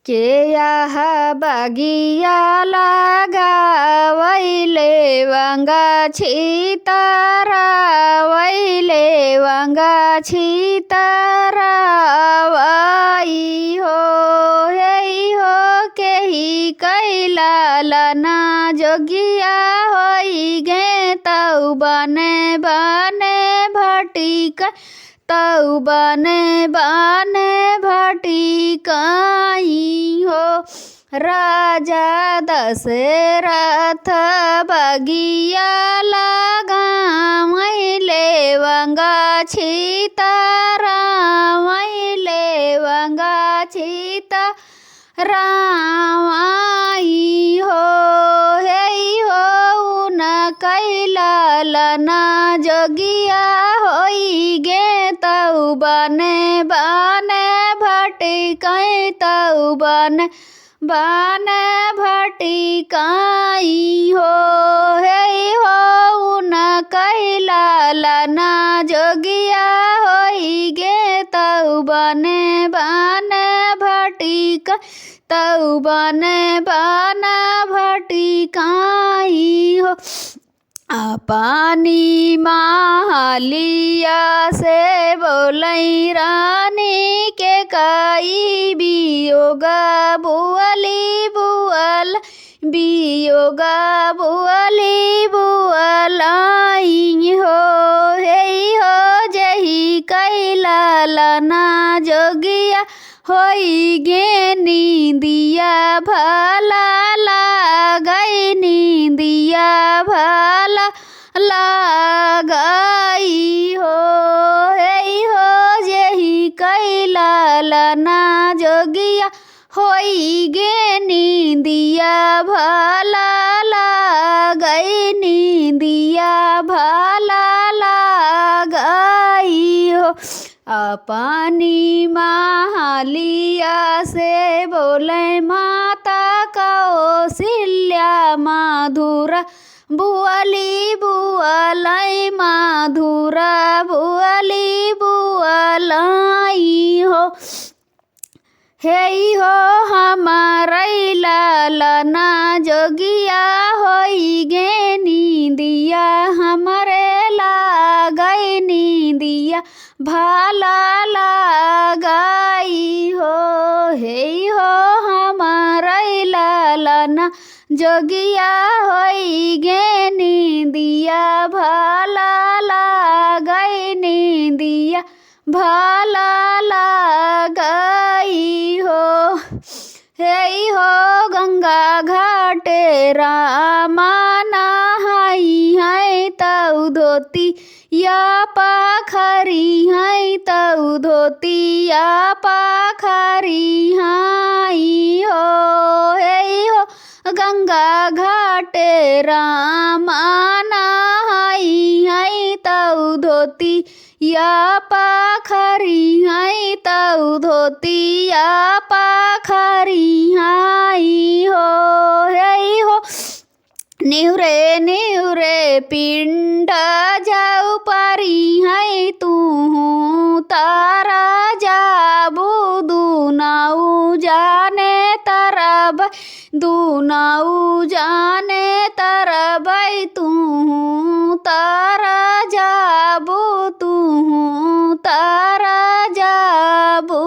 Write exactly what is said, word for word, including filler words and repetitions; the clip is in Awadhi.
के यह बगिया लगावैले वंगा छितरावैले वंगा छितरावई हो। हे हो केही कैला लना जोगिया होई गे तउ बने बने भटिक तउ बने बने भटिकाई हो। राजा दशरथ बगिया लगावैले वंगा छितरावैले वंगा छितरावई हो। हे हो उन कैला लना जोगिया होई गे तउ बने बने भटिकै तउ बने बने भटिकाई हो। हे हो उन कैला लना जोगिया होई गे तउ बने बने भटिकै तउ बने बने भटिकाई हो। अपनी महलिया से बोलै रानी कैकई बियोगा बोली बोल बियोगा बोली बोलाई हो। हे हो जेही कैला लना जोगिया होई गे नींदिया भला लागई नींदिया भला लागई हो। हे हो जेही कैला लना जोगिया होई गे नींदिया भला लागई नींदिया भला लागई हो। अपनी महलिया से बोलै माता कौशल्या मधुरा बोली बोलै मधुरा बोली बोलाई हो। हे हो हमरै लालना जोगिया होई गे नींदिया हमरे लागई नींदिया भला लागई हो। हे हो हमरै लालना जोगिया होई गे नींदिया भला लागई नींदिया भला लागई हो। हे हो गंगा घाटे रामा नहाइहैं तउ धोतिया पखारिहैं तउ धोतिया पखारिहैं हो। हे हो गंगा घाटे रामा नहाइहैं तउ धोतिया पखारिहैं तउ धोतिया पखारिहैं हो। हे हो निहुरे निहुरे पिंड जउ परिहैं तुहूँ तरा जाबू दुनउ जाने तरबै दुनउ जाने तरबै तुहूँ तरा जाबू तुहूँ तरा जाबू।